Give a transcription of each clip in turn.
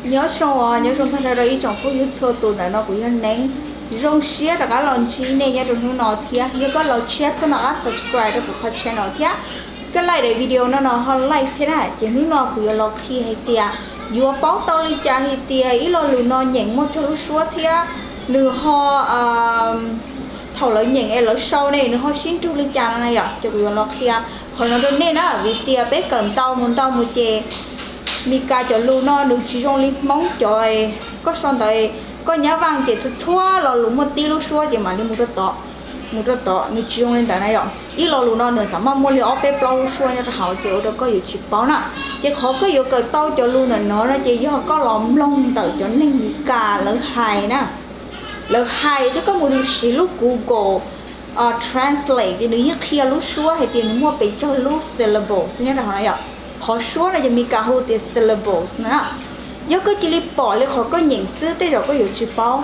Nyob zoo os, nyob zoo tag nrho rau ib tsoom phooj ywg txhua tus. Ntawm no kuv yog Neeb, zoo siab rov qab los ntsib nej nyob rau hnub no thiab. Yog koj los tshiab txhob nco qab subscribe rau kuv qhov channel thiab, koj like daim video no no ho like thiab na. Ces hnub no kuv yuav los qhia hais tias yuav paub tau li cas hais tias ib lo lus no nyeem muaj tsawg lub suab thiab nws ho thaum lawv nyeem es lawv sau ne nws ho sib nrug li cas no na yom. Ces kuv yuav los qhia qhov no rau nej na, vim tias peb kawm ntau mus ntau mus ces Mis Kas cov lus no nws tsis zoo li Hmoob cov. Koj sau ntawd, koj nyab vaj ces txhua txhua lo lus muaj tib lub suab ces mam li mus rau tod, mus rau tod, nws tsis zoo li ntawd na yom. Ib lo lus no nws xav maj muaj li ob peb plaub lub suab nyob rau hauv ces ua rau koj yuav tsis paub na. Ces qhov koj yuav kawm tau cov lus ntawm no no ces yog koj los mloog ntawm cov neeg Mis Kas lawv hais na, lawv hais thiab koj mus siv lub Google Translate ces nws yeej qhia lub suab hais tias nws muaj pes tsawg lub syllables nyob rau hauv na yom. Qhov suab no ces Mis Kas hu tias syllables na. Yog koj cia li pom li qhov koj nyeem xwb tej zaum koj yuav tsis paub,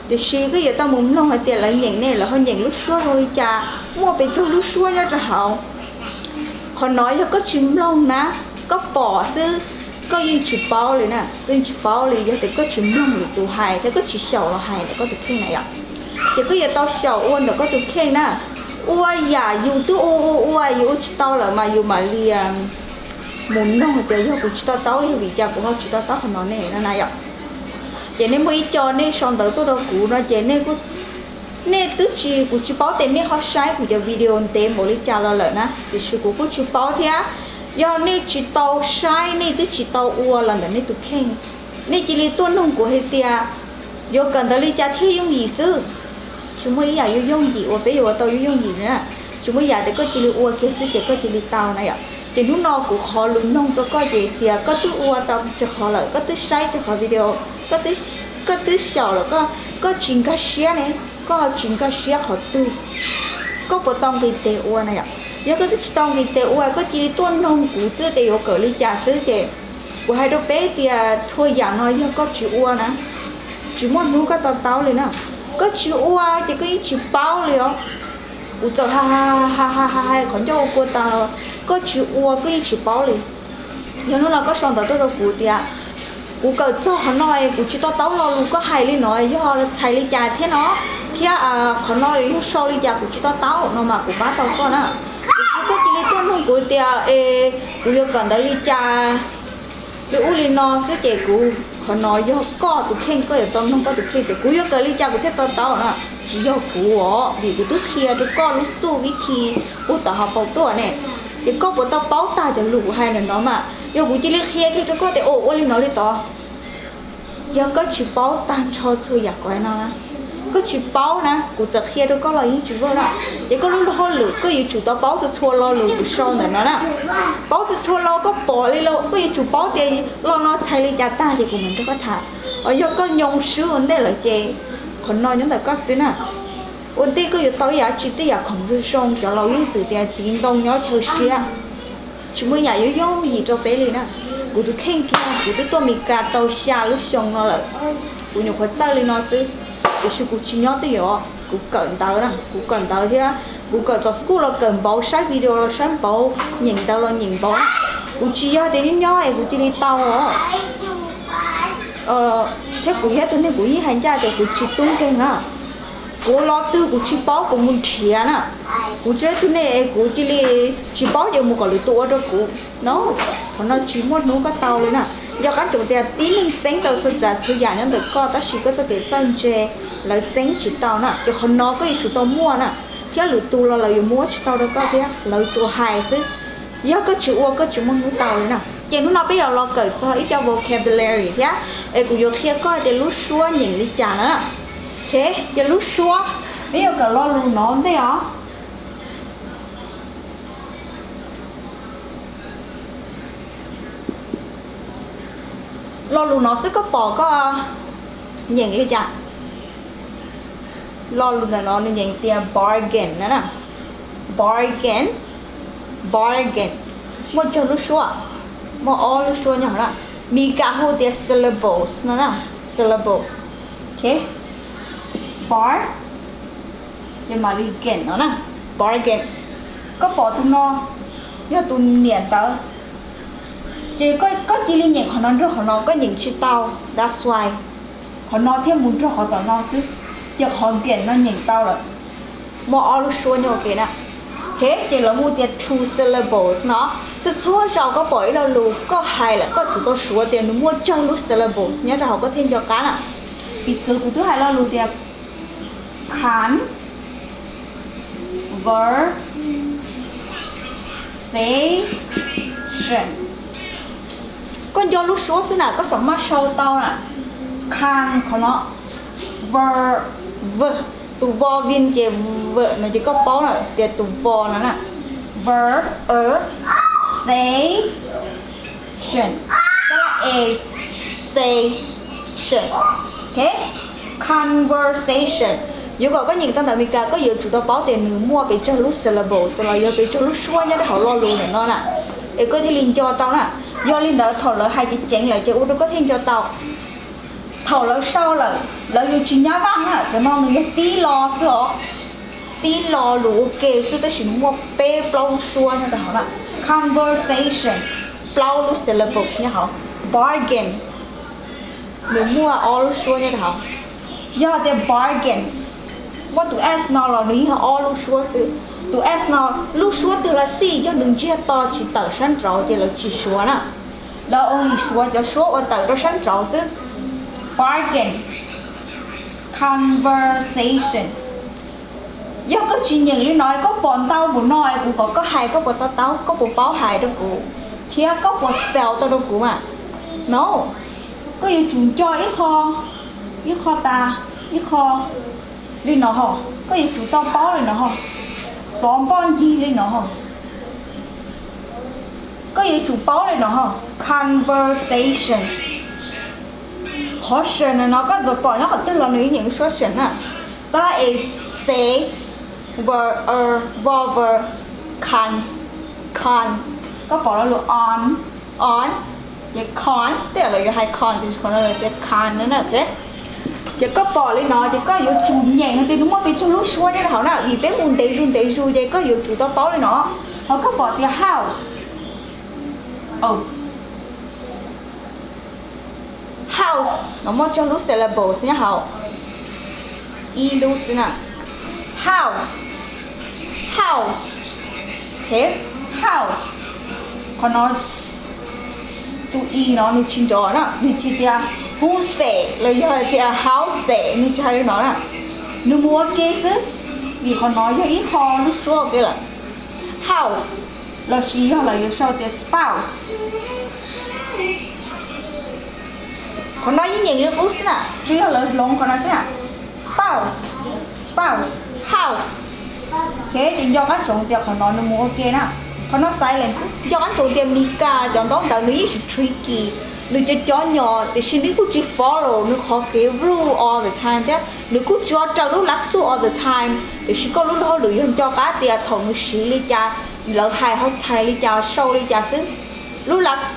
tiam sis koj yuav tau mus mloog hais tias lawv nyeem ne lawv ho nyeem lub suab zoo li cas, muaj pes tsawg lub suab nyob rau hauv. Qhov no yog koj tsis mloog na, koj pom xwb, koj yeej tsis paub li na, koj yeej tsis paub li yog tias koj tsis mloog lwm tus hais thiab koj tsis xyaum los hais ntawm koj tus kheej na yom. Ces koj yuav tau xyaum ua ntawm koj tus kheej na. Ua yam yus twb ua ua ua yus ua tsis tau lawm mas yus mam li mus noog hais tias yog kuv tsis to taub, yog vim cas kuv ho tsis to taub qhov no ne no na yom. Ces nej muaj ib co nej sau ntawv tuaj rau kuv no ces nej kuj, nej twb tsis, kuv tsis paub tias nej ho saib kuv cov video ntev npaum li cas los lawm na, tiam sis kuv kuj tsis paub thiab. Yog nej tsis tau saib, nej twb tsis tau ua los ntawm nej tus kheej, nej cia li tuaj noog kuv hais tias yuav kawm ntawv li cas thiaj yooj yim xwb. Tsis muaj ib yam yuav yooj yim uas peb yuav ua tau yooj yooj yim na. Tsis muaj ib yam tias koj cia li ua kiag xwb ces koj cia li tau na yom. Ces hnub no kuv qhov lus noog rau koj ces tias koj twb ua tau tsawg qhov lawm, koj twb saib tsawg qhov video, koj twb xyaum lawm, koj tsis nkag siab ne, koj tsis nkag siab qhov twg, koj puas tau nqis tes ua na yom. Yog koj twb tsis tau nqis tes ua, koj cia li tuaj noog kuv xwb tias yuav kawm li cas xwb ces kuv hais rau peb tias txhua yam no yog koj tsis ua na, tsis muaj hnub koj to taub li na. Koj tsis ua ces koj yeej tsis paub li os. Kuv txawm ha ha ha ha hais qhov ncauj ua kua tas los koj tsis ua koj yeej tsis paub li. Yog hnub no koj sau ntawv tuaj rau kuv tias kuv kawm txog qhov no es kuv tsis to taub lo lus koj hais li no yog txhais li cas thiab no, thiab qhov no yog sau li cas kuv tsis to taub no mas kuv pab tau koj na. Tiam sis koj cia li tuaj noog kuv tias es kuv yuav kawm ntawv li cas li ub li no xwb ces kuv, qhov no yog koj tus kheej, koj yuav tau noog koj tus kheej tias kuv yuav kawm li cas kuv thiaj to taub na. Tsis yog kuv os, vim kuv twb qhia rau koj lub xuj vib thi puag tom hauv paus tuaj ne. Ces koj puas tau paub tag cov lus kuv hais ntawm no mas? Yog kuv cia li qhia kiag rau koj tias ua ua li no li tod, yog koj tsis paub tag nrho txhua yam kuv hais no na, koj tsis paub na, kuv txawm qhia rau koj los yeej tsis vaj na. Ces koj lub hauj lwm koj yuav tsum tau paub txhua txhua lo lus kuv sau ntawm no na. Paub txhua txhua lo koj pom li los koj yuav tsum paub tias lo no txhais li cas tag ces kuv mam nrog koj tham. Yog koj nyoo swb ua ntej lawm ces qhov no nyob ntawm koj xwb na. Ua ntej koj yuav tau ib yam dab tsi tej yam khoom zoo zoo, cov laus yeej txwm tias txiv ntoo nyob chaw siab. Tsis muaj ib yam yuav yooj yim rau peb li na. Kuv tus kheej kiag kuv twb tuaj Mes Kas tau xya lub xyoo no lawm, kuv nyuam qhuav txawj li no xwb. Tiam sis kuv tsis nyob twj ywm, kuv kawm ntawv na, kuv kawm ntawv thiab kuv kawm tom school los kawm npaum, saib video los saib npaum, nyeem ntawv los nyeem npaum. Kuv tsis yog tias nyob nyob es kuv cia li tau os. Thiab kuv yog tus neeg kuv yeej hais ncaj tias kuv tsis tub nkeeg na. Kuv los twg kuv tsis paub kuv mus nrhiav na. Kuv tsis yog tus neeg es kuv cia li tsis paub ces mus kom lwm tus ua rau kuv no. Qhov no tsis muaj hnub koj tau li na. Yog qab ntsoov tias tib neeg txeeb tau txhua tsav txhua yam nyob ntawm koj tab sis koj txoj kev txawj ntse lawv txeeb tsis tau na, ces qhov no koj yuav tsum tau muaj na. Thiab lwm tus los lawv yuav muab tsis tau rau koj thiab, lawv tsuas hais xwb. Yog koj tsis ua koj tsis muaj hnub tau li na. Ces hnub no peb yuav los kawm txog ib co vocabulary thiab es kuv yuav qhia koj tias lub suab nyeem li cas na. Ok, ces lub suab, peb yuav kawm lo lus no ntej os. Lo lus no xwb koj pom koj nyeem li cas? Lo lus ntawm no nws nyeem tias bargain na. Bargain, bargain. Muaj tsawg lub suab? Muaj ob lub suab nyob hauv na. Mis Kas hu tias syllables no na. Syllables. Ok. Bar ces mam li gain no na. Bargain. Koj pom tus no yog tus niam ntawv. Ces koj cia li nyeem qhov no nrog qhov no, koj nyeem tsis tau, that's why qhov no thiaj mus nrog qhov tom no xwb. Ces qhov get no nyeem tau lawm, muaj ob lub suab nyob ua ke na. Ok, ces lawv hu tias two syllables no. Txhua txhua zaus koj pom ib lo lus koj hais lawm koj tsum tau suav tias nws muaj tsawg lub syllables nyob rau hauv koj thiaj nco qab na. Piv txwv kuv twb hais lo lus tias conversation. Koj nco lub suab xwb na, koj xam maj sau tau na. Con qhov no, ver, ver, tus vo vin ces ver no ces koj paub na tias tus vo no na. Ver, er, sa, tion, a, sa, tion. Ok, conversation. Yuav kom koj nyeem tau ntawv Amelikas koj yuav tsum tau paub tias nws muaj pes tsawg lub syllables los yog pes tsawg lub suab nyob rau hauv lo lus ntawm no na, es koj thiaj li nco tau na. Yog li ntawd thaum lawv hais ceev ceev lawm ces ua rau koj thiaj nco tau. Thaum lawv sau lawm lawv yuav tsis nyab vaj na, cov no nws yog tib lo xwb os. Tib lo lus ua ke xwb tab sis nws muaj peb plaub lub suab nyob rau hauv na. Conversation, plaub lub syllables nyob hauv. Bargain, nws muaj ob lub suab nyob rau hauv. Yog tias bargains muaj tus s no los nws yeej yog ob lub suab xwb. Tus s no lub suab twg los xij yog nws ntsiag to tsis tawm sab nraud ces lawv tsis suav na. Lawv only suav cov suab uas tawm rau sab nraud xwb. Bargain, conversation. Yog koj tsis nyeem li no koj pom ntau npaum no es kuv kom koj hais koj puas to taub, koj puas paub hais rau kuv thiab koj puas spell tau rau kuv mas? No, koj yuav tsum nco ib qho, ib qho tas ib qho li no ho. Koj yuav tsum tau paub li no ho, xov npoj ncig li no ho. Koj yuav tsum paub li no ho, conversation. Qhov tion no koj txawm pom nyob qhov twg los nws yeej nyeem lub suab tion na. Xab lab es, sa, ver, er, vo, ver, con, con. Koj pom lo lus on, on, ces con, tej zaum lawv yuav hais con tiam sis qhov no lawv tias con na. Ces koj pom li no ces koj yuav tsum nyeem tias nws muaj pes tsawg lub suab nyob rau hauv na, vim peb mus ntev zus ntev zus ces koj yuav tsum tau paub li no. Ho koj pom tias house, house no muaj tsawg lub syllables nyob hauv? Ib lub xwb na. House, house, ok, house. Qhov no tus i no nws tsis nrov na, nws tsis tias huse los yog tias hause, nws tsis hais li no na. Nws mus ua ke xwb, vim qhov no yog ib qho lub suab ua ke lawm. House, los sis yog lawv yuav sau tias spouse. Qhov no yeej nyeem li qub xwb na, tsuas yog lawv hloov qhov no xwb na. Spouse, spouse, house. Ok, ces nco qab ntsoov tias qhov no nws mus ua ke na. Qhov no silence xwb, nco qab ntsoov tias Mis Kas cov ntaub ntawv nws yeej tsis tricky, nws cov cov nyom tiam sis nws kuj tsis follow nws qhov kev rule all the time thiab nws kuj tsis ua raws lub lav xuj all the time. Tiam sis koj lub luag hauj lwm yog nco qab tias thaum nws siv li cas, lawv hais ho txhais li cas, sau li cas xwb. Lub lav xuj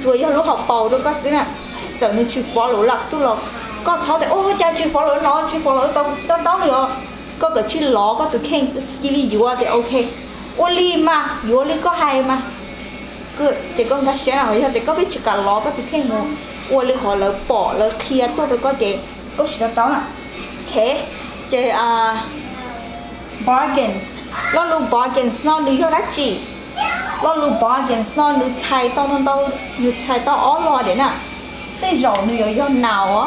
tsuas yog lub hauv paus rau koj xwb na. Txawm nws tsis follow lav xuj los koj txhob tias ua cas tsis follow no, tsis follow tau, tsis to taub li os. Koj kav tsij lov koj tus kheej xwb, cia li yuav tias ok, ua li mas, yuav li koj hais mas. Ces koj nkag siab na, ho yog tias koj pheej tsis kam lov koj tus kheej mus ua li qhov lawv pom lawv qhia tuaj rau koj ces koj tsis to taub na. Ok, ces bargains, lo lus bargains no nws yog dab tsi? Lo lus bargains no nws txhais tau ntau ntau, nws txhais tau ob lo tiam na. Tej zaum nws yuav yog noun,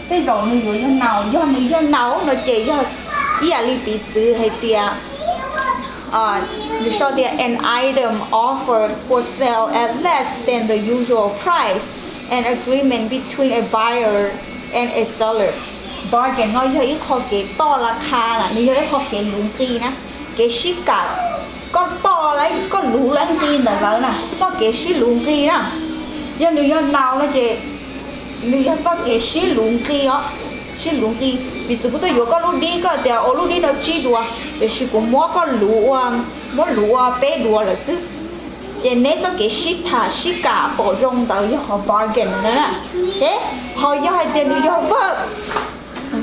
tej zaum nws yuav yog noun, yog nws yog noun no ces yog ib yam li piv txwv hais tias nws sau tias an item offered for sale at less than the usual price, an agreement between a buyer and a seller. Bargain no yog ib qho kev toj la kha na, nws yog ib qho kev luv nqi na, kev sib kam. Koj toj la, koj luv la nqi ntawm lawv na, txoj kev sib luv nqi na. Yog nws yog noun no ces nws yog txoj kev sib luv nqi os, sib luv nqi. Piv txwv kuv tuaj yuav koj lub dib, koj tias ua lub dib no tsib duas, tiam sis kuv muab koj luv ua, muab luv ua peb duas lawm xwb. Ces neb txoj kev sib tham sib kam pom zoo ntawd yog qhov bargain no na. Ho yog hais tias nws yog verb,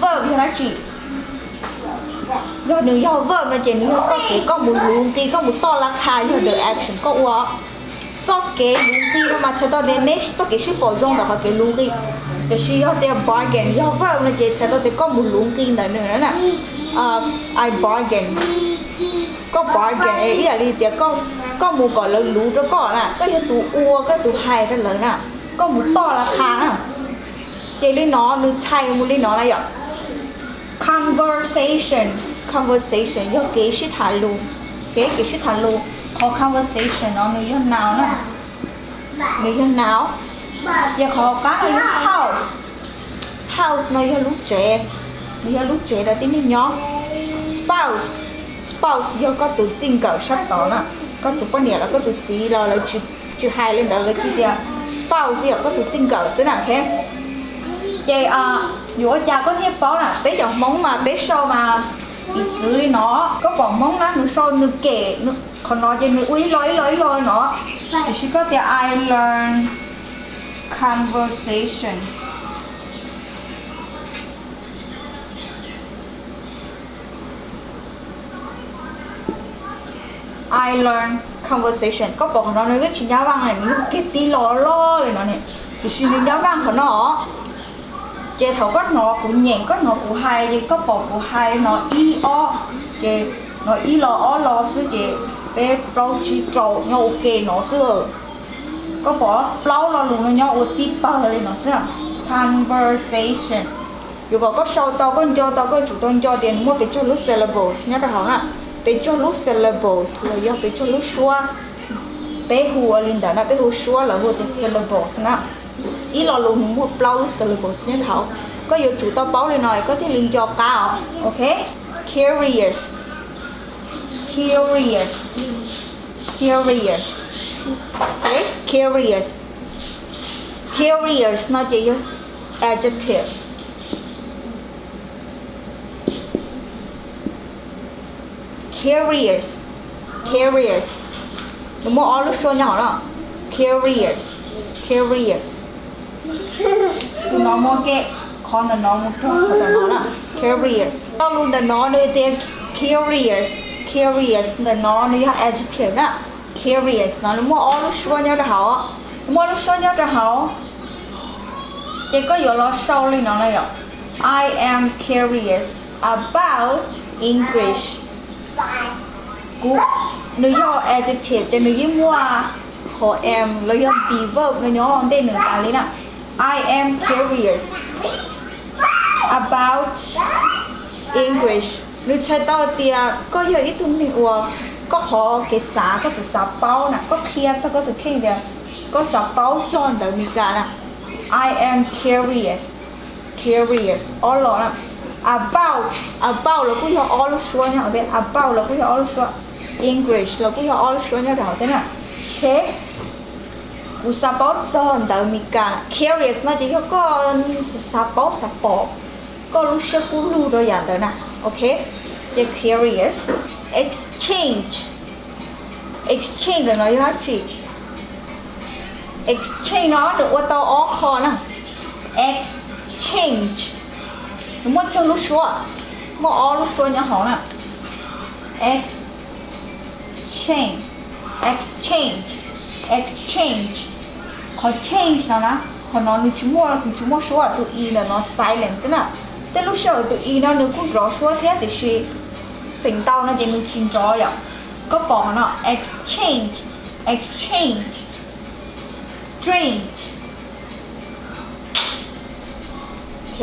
verb yog dab tsi? Yog nws yog verb no ces nws yog txoj kev koj mus luv nqi, koj mus toj la kha yog the action koj ua. Txoj kev luv nqi no mas txhais tau tias neb txoj kev sib pom zoo ntawm qhov kev luv nqi. Tiam sis yog tias bargain yog verb no ces txhais tau tias koj mus luv nqi ntawm nws na. I bargain. Koj bargain ib yam li tias koj mus kom lawv luv rau koj na, koj yog tus ua, koj yog tus hais rau lawv na, koj mus toj la kha na. Ces li no nws txhais mus li no na yom. Conversation, conversation yog kev sib tham lus, kev, kev sib tham lus. Qhov conversation no nws yog noun na, nws yog noun. Ces qhov qab no yog house, house no yog lub tsev, nws yog lub tsev rau tib neeg nyob. Spouse, spouse yog koj tus txij nkawm sab tod na, koj tus poj niam los koj tus txiv los lawv tsis hais li ntawd, lawv tsis tias spouse, yog koj tus txij nkawm xwb na. Ces yuav ua cas koj thiaj paub na? Peb cov Hmoob mas peb sau mas piv txwv li no, koj pom Hmoob na nws sau nws kem, qhov no ces nws ua ib lo ib lo ib lo no, tiam sis koj tias I learn conversation. I learn conversation, koj pom qhov no nws yeej tsis nyab vaj, nws yog kiag tib lo loj li no ne, tiam sis nws nyab vaj qhov no. Ces thaum koj hnov kuv nyeem, koj hnov kuv hais, ces koj pom kuv hais no ib ob, ces no ib lo ob lo xwb ces peb plaub tsib rau nyob ua ke no xwb. Koj pom plaub lo lus no nyob ua tib pawg li no xwb. Conversation. Yuav kom koj sau tau, koj nco tau, koj yuav tsum tau nco tias nws muaj pes tsawg lub syllables nyob rau hauv na. Pes tsawg lub syllables los yog pes tsawg lub suab. Peb hu ua li ntawd na, peb hu suab lawv hu tias syllables na. Ib lo lus nws muaj plaub lub syllables nyob rau hauv. Koj yuav tsum tau paub li no koj thiaj li nco qab os. Ok. Curious. Curious. Curious. Ok, curious. Curious no ces yog adjective. Curious. Curious. Nws muaj ob lub suab nyob hauv no. Curious. Curious. Tus no muaj ke, qhov ntawm no mus rau qhov ntawm no na. Curious. Lo lus ntawm no nws tias curious. Curious ntawm no nws yog adjective na. Curious no nws muaj ob lub suab nyob rau hauv. Nws muaj ob lub suab nyob rau hauv. Ces koj yuav los sau li no na yom. I am curious about English. Kuv, nws yog adjective ces nws yeej muaj qhov am los yog be verb no nyob ntej nws tas li na. I am curious about English. Nws txhais tau tias koj yog ib tug neeg uas koj qhov kev xav koj xav xav paub na, koj qhia txog koj tus kheej tias koj xav paub txog ntawv Meskas na. I am curious. Curious ob los na. About, about los kuj yog ob lub suab nyob hauv thiab, about los kuj yog ob lub suab. English los kuj yog ob lub suab nyob rau hauv thiab na. Ok. Kuv xav paub txog ntawv Meskas na. Curious no ces yog koj xav paub xav pom, koj lub siab kub lug rau yam ntawd na. Ok. Ces curious. Exchange. Exchange ntawm no yog dab tsi? Exchange no nws ua tau ob qho na. Exchange. Nws muaj tsawg lub suab? Muaj ob lub suab nyob hauv na. Ex change, exchange, exchange. Qhov change no na, qhov no nws tsis muaj, nws tsis muaj suab, tus i ntawm no silent xwb na. Tej lub sij hawm tus i no nws kuj nrov suab thiab tiam sis feem ntau no ces nws tsis nrov yom. Koj pom qhov no, exchange, exchange, strange. Ok.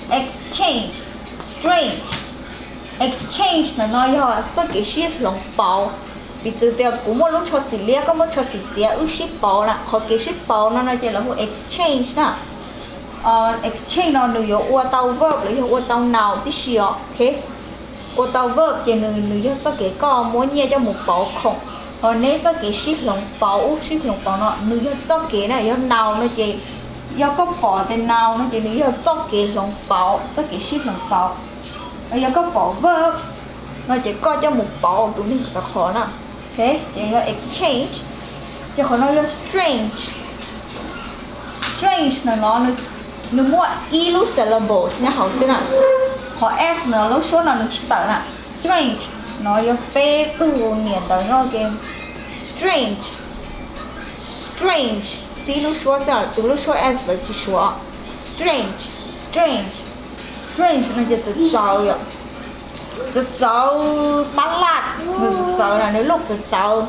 Exchange, strange. Exchange ntawm no yog txoj kev sib hloov pauv. Piv txwv tias kuv muaj lub tsho xim liab, koj muaj tsho xim xiav, wb sib pauv na. Qhov kev sib pauv no no ces lawv hu exchange na. Exchange no nws yuav ua tau verb los yog ua tau noun tib si os. Ok. Ua tau verb ces nws, nws yog txoj kev koj muab nyiaj coj mus pauv khoom. Ho neb txoj kev sib hloov pauv ub sib hloov pauv no nws yog txoj kev na, yog noun no ces, yog koj pom tias noun no ces nws yog txoj kev hloov pauv, txoj kev sib hloov pauv. Yog koj pom verb no ces koj coj mus pauv tus neeg tau qhov na. Ok, ces yog exchange. Ces qhov no yog strange. Strange ntawm no nws muaj ib lub syllables nyob hauv xwb na. Qhov s no lub suab no nws tsis tawm na. Strange no yog peb tug niam ntawv nyob ke. Strange, strange, tib lub suab xwb, tus lub suab s lawv tsis suav. Strange, strange, strange no ces txawv txawv yom, txawv txawv pab laj, nws txawv txawv na, nws lub txawv txawv.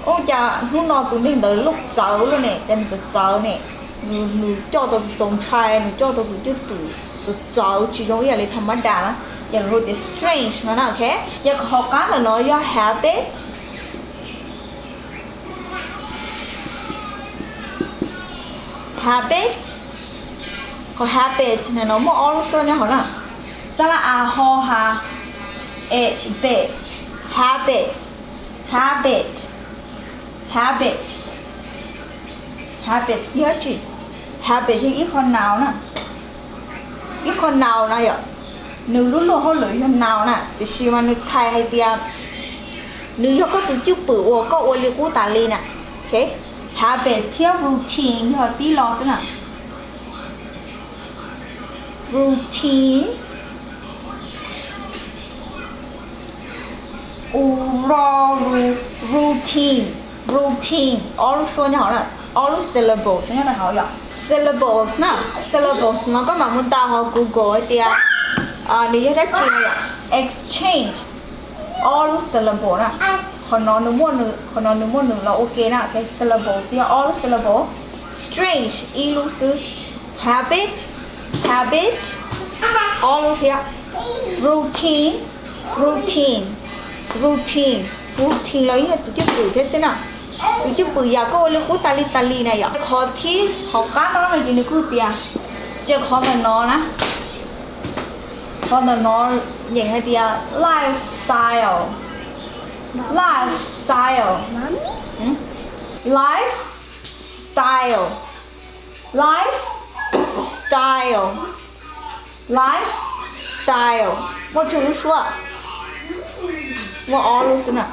Ua cas hnub no tus neeg ntawd lub txawv luaj ne, ces nws txawv txawv ne, nws coj tau tus txaus ntshai, nws coj tau tus cwj pwm txawv txawv tsis zoo ib yam li tha mab das na, ces lawv hu tias strange no na, ok. Ces qhov hauv qab ntawm no yog habit. Habit, qhov habit no muaj ob lub suab nyob hauv na. Xab laj a ho ha, e bet, habit, habit, habit, habit yog tsi? Habit yog ib qho noun na, ib qho noun na yom. Nws lub luag hauj lwm yog noun na, tiam sis mas nws txhais hais tias nws yog koj tus cwj pwm uas koj ua li qub tas li na. Habit thiab routine yog tib lo xwb na. Routine, u ro ru, routine, routine, ob lub suab nyob hauv na, ob lub syllables nyob rau hauv yom. Syllables na, syllables no koj mam mus ntaus hauv Google hais tias nws yog dab tsi no yom. Exchange, ob lub syllable na. Qhov no nws muaj nws, qhov no nws muaj nws los ua ke na, ok. Syllables yog ob lub syllable. Strange ib lub xwb. Habit, habit, ob lub thiab. Routine, routine, routine, routine los yog tus cwj pwm thiab xwb na. Tus cwj pwm yam koj ua li qub tas li tas li na yom. Qhov thib hauv qab no no ces nws kuj tias, ces qhov ntawm no na, qhov ntawm no nyeem hais tias lifestyle, lifestyle, life style, life style, life style, muaj tsawg lub suab? Muaj ob lub xwb na.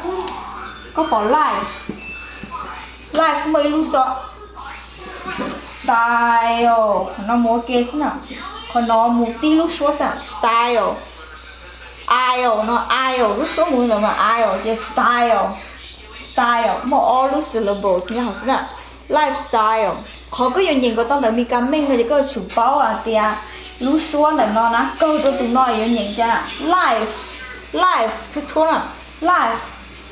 Koj pom life, life muaj ib lub xwb, style, qhov no mus ua ke xwb na. Qhov no mus tib lub suab xwb, style. Ile no, ile, lub suab mus ntawd mas ile ces style, style muaj ob lub syllables nyob hauv xwb na. Lifestyle, qhov koj yuav nyeem kom tau ntawm Mes Kas meej no ces koj yuav tsum paub hais tias lub suab ntawm no na kawg rau tus no yuav nyeem cas. Life, life tshuab tshuab na, life,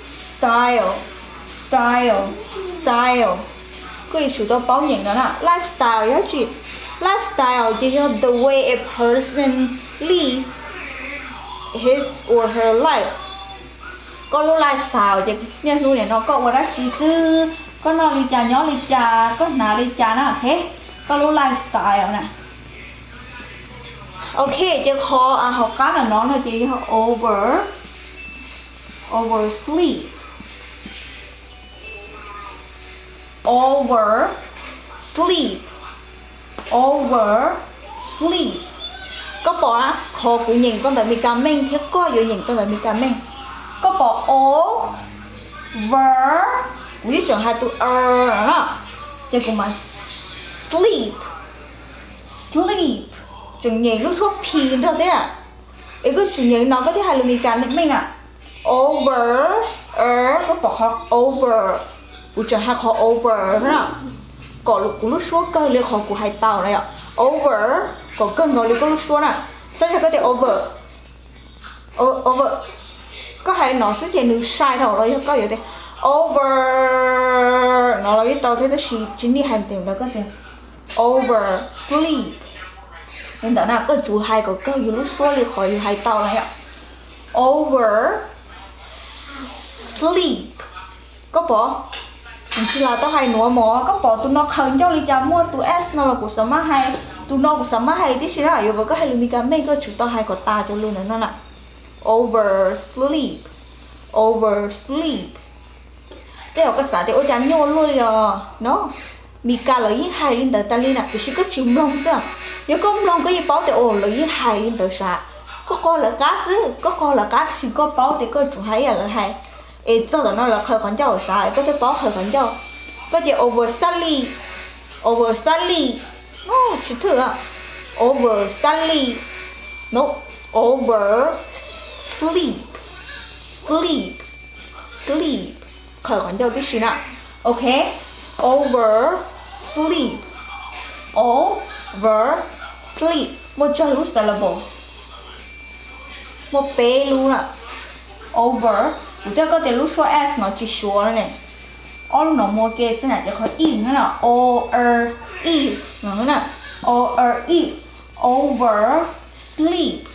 style, style, style. Koj yuav tsum tau paub nyeem no na. Lifestyle yog tsi? Lifestyle ces yog the way a person lives his or her life. Koj lub lifestyle ces niaj hnub nim no koj ua dab tsi xwb, koj noj li cas nyob li cas, koj hnav li cas na, ok. Koj lub lifestyle na. Ok, ces qhov hauv qab ntawm no no ces yog over, over sleep, over sleep, over sleep. Koj pom na, qhov kuv nyeem tau ntawm Mes Kas meej thiab koj yuav nyeem tau ntawm Mes Kas meej. Koj pom over, kuv yeej tseem hais tus er no na, ces kuv mas sleep, sleep, tseem nyeem lub suab P nrog thiab. Es koj tseem nyeem no koj thiaj hais lus Mes Kas meej na. Over, er, koj pom qhov over, kuv tseem hais qhov over na, kom kuv lub suab kawg li qhov kuv hais tau na yom. Over, kom kawg nkaus li koj lub suab na. Xav tias koj tias over, over, koj hais no xwb ces nws sai dhau los yog koj yuav tias over no los yeej tau thiab, tab sis tsis nij hais ntawd koj tias over sleep. Li ntawd na koj tsum hais kom kawg yus lub suab li qhov yus hais tau na yom. Over sleep. Koj pom, tsis las tau hais nuav mog, koj pom tus no qhaws ncauj li cas muaj tus s no los kuv xav maj hais, tus no kuv xav maj hais tib si na, yuav kom koj hais lus Mes Kas meej koj tsum tau hais kom tas cov lus ntawd no na. Over sleep, over sleep. Tej zaum koj xav tias ua cas nyuaj luaj li os no, Mes Kas lawv yeej hais li ntawd tas li na, tiam sis koj tsis mloog xwb. Yog koj mloog koj yeej paub tias lawv yeej hais li ntawd sav. Koj qog lawv qab xwb, koj qog lawv qab tiam sis koj paub tias koj tsum hais ib yam lawv hais. Es txog ntawm no lawv qhaws qhov ncauj sav es koj thiaj paub qhaws qhov ncauj. Koj ces over sleep, over sleep, no tsis thwj, over sleep, no. Over sleep, sleep, sleep, qhwv qhov ncauj tib si na. Ok, over sleep, over sleep, muaj tsawg lub syllables? Muaj peb lub na. Over, kuv twb hais koj tias lub suab s no tsis suav ne. Ob lub no muaj ke xwb na, ces qhov ib no na, o, er, ib no na, o, er, ib, over sleep,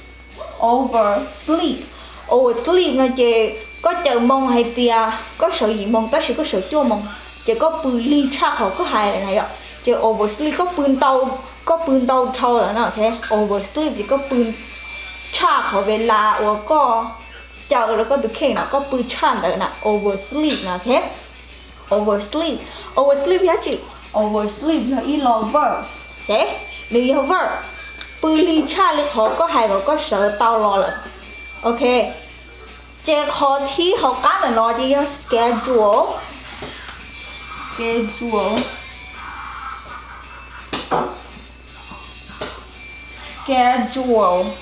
over sleep, over sleep no ces koj caws moo hais tias koj sawv yim moo tab sis koj sawv cuaj moo, ces koj pw lig tshaj qhov koj hais na yom. Ces over sleep koj pw ntau, koj pw ntau dhau lawm no, ok, over sleep ces koj pw tshaj qhov ve las uas koj caws los koj tus kheej no, koj pw tshaj ntawd na, over sleep no, ok. Over sleep, over sleep yog tsi? Over sleep yog ib lo verb, ok, nws yog verb, pw lig tshaj li qhov koj hais kom koj sawv tau los lawm, ok. Ces qhov thib hauv qab ntawm no ces yog schedule, schedule, schedule,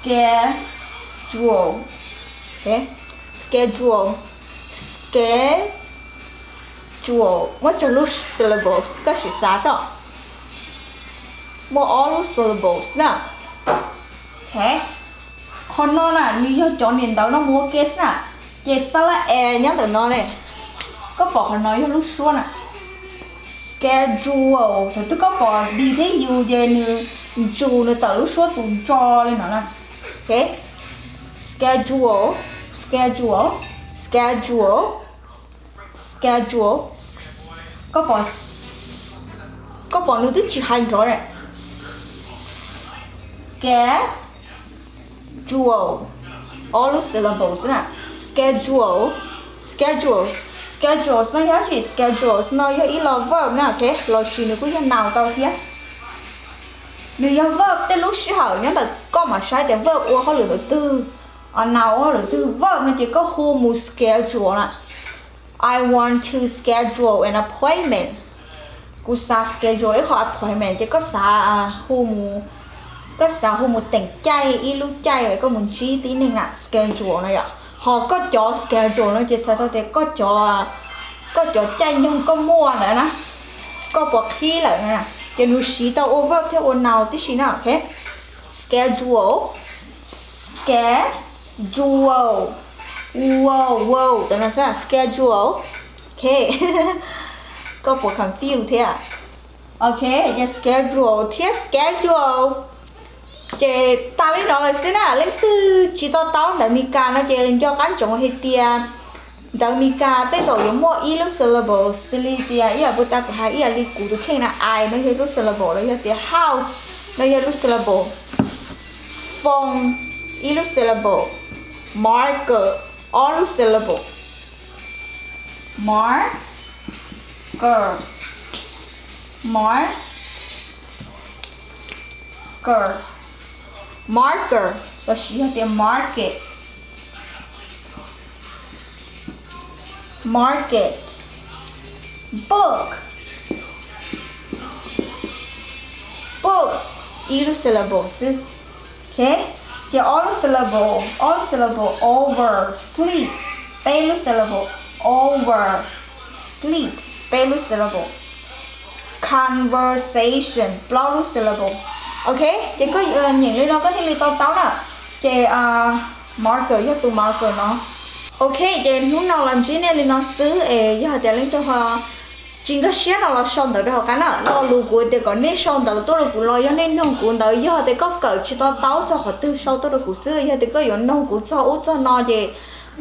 schedule, ok, schedule, schedule, muaj tsawg lub syllables koj sim xav soj? Muaj ob lub syllables na, ok. Qhov no na nws yog cov niam ntawv no mus ua ke xwb na, ces xab lab e nyob ntawm no ne, koj pom qhov no yog lub suab na, schedule, thaum twg koj pom d thiab u ces nws ntsus nws tawm lub suab tus ntso li no na, ok, schedule, schedule, schedule, schedule, koj pom, koj pom nws twb tsis hais nrov, schedule, ob lub syllables na, schedule, schedules, schedules no yog tsi? Schedules no yog ib lo verb na, ok, los sis nws kuj yog noun tau thiab. Nws yog verb tej lub sij hawm nyob ntawm koj mam saib tias verb ua hauj lwm ntawm twg, noun ua hauj lwm twg. Verb no ces koj hu mus schedule na. I want to schedule an appointment. Kuv xav schedule ib qho appointment ces koj xav hu mus, koj xav hu mus teem caij ib lub caij koj mus ntsib tib neeg na, schedule no yom. Ho koj cov schedule no ces txhais tau tias koj cov, koj cov caij nyoog koj muaj ntawd na, koj puas qhib lawm na, ces nws siv tau ua verb thiab ua noun tib si na, ok. Schedule, schedule, wow, wow, ntawm no xwb, schedule, ok. Koj puas confuse thiab? Ok, ces schedule thiab schedule. Ces tas li no lawm xwb na, leej twg tsis to taub ntawv Mes Kas no ces nco qab ntsoov hais tias ntawv Mes Kas tej zaum yuav muaj ib lub syllable xws li tias ib yam puas tas kuv hais ib yam li kuv tus kheej na, I no yog ib lub syllable los yog tias house no yog ib lub syllable, phone ib lub syllable, marker ob lub syllable, marker, marker, marker los sis yog tias market, market, book, book ib lub syllable xwb. Ok, ces ob lub syllable, ob lub syllable, over, sleep peb lub syllable, over, sleep peb lub syllable, conversation plaub lub syllable. Ok, ces koj nyeem li no koj thiaj li to taub na. Ces marker yog tus marker no. Ok, ces hnub no los ntsib nej li no xwb es yog hais tias leej twg ho tsis nkag siab no los sau ntawv rau hauv qab na. Lo lus kuv tias kom nej sau ntawv tuaj rau kuv los yog nej noog kuv ntawd, yog tias koj kawm tsis to taub txog qhov twg sau tuaj rau kuv xwb. Yog tias koj yuav noog kuv txog ub txog no ces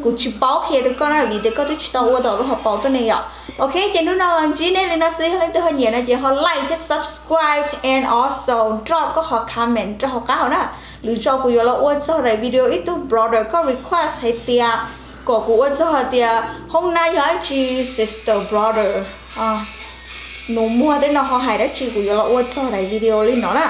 kuv tsis paub qhia rau koj na, vim tias koj twb tsis tau ua tau lub hauv paus tuaj ne yom. Ok, ces hnub no los ntsib nej li no xwb, yog leej twg ho nyiam no ces ho like thiab subscribe and also drop koj qhov comment rau hauv qab hauv na. Lwm zaus kuv yuav los ua txog daim video ib tug brother koj request hais tias kom kuv ua txog hais tias hoob nab yog dab tsi, sister, brother, nus muag tej no ho hais dab tsi, kuv yuav los ua txog daim video li no na.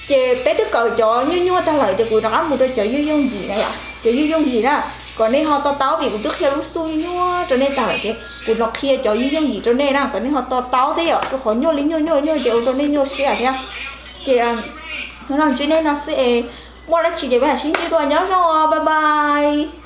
Ces peb twb kawm cov nyuaj nyuaj tag lawm ces kuv rov qab mus rau cov yooj yooj yim na yom, cov yooj yooj yim na. Kom nej ho to taub vim kuv twb qhia lub xuj nyuaj nyuaj rau nej tag lawm ces kuv los qhia cov yooj yooj yim rau nej na, kom nej ho to taub thiab yom, rau qhov nyuaj li nyuaj nyuaj nyuaj ces ua rau nej nyuaj siab thiab. Ces Los ntsib nej no xwb es muaj dab tsi ces peb mam sib ntsib dua, nyob zoo, bye bye.